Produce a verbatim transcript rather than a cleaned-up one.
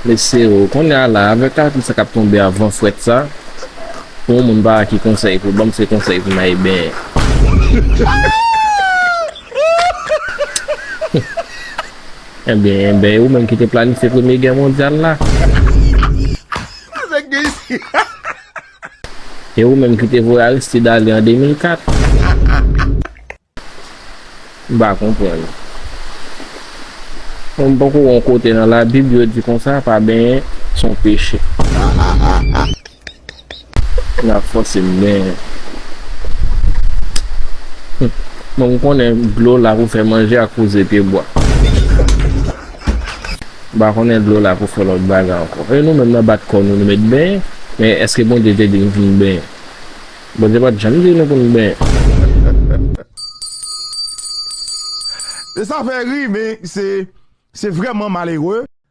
Mesye, o, kounye a la, avèk atis sa k ap tonbe a van frèt sa, pou yon moun pa ki konsèy pou ban m, se konsèy pou m al benyen. Ebyen, ebyen, e ou menm ki te planifye premye gè mondyal la. E ou menm ki te voye Aristide ale an de mil kat. M pa konprann. Mwen, m poko wè yon kote nan Labib yo di konsa, pa benyen se yon peche. N ap fòse m benyen. Bon, m konnen dlo la pou fè manje ak wouze pye bwa. M pa konnen dlo la pou fè lòt bagay ankò. E nou menm nan bat kò nou, nou met benyen. Men èske Bondye te di nou pou nou benyen? Bondye pa t janm di nou pou nou benyen. E sa fè ri, men se se vrèman malere.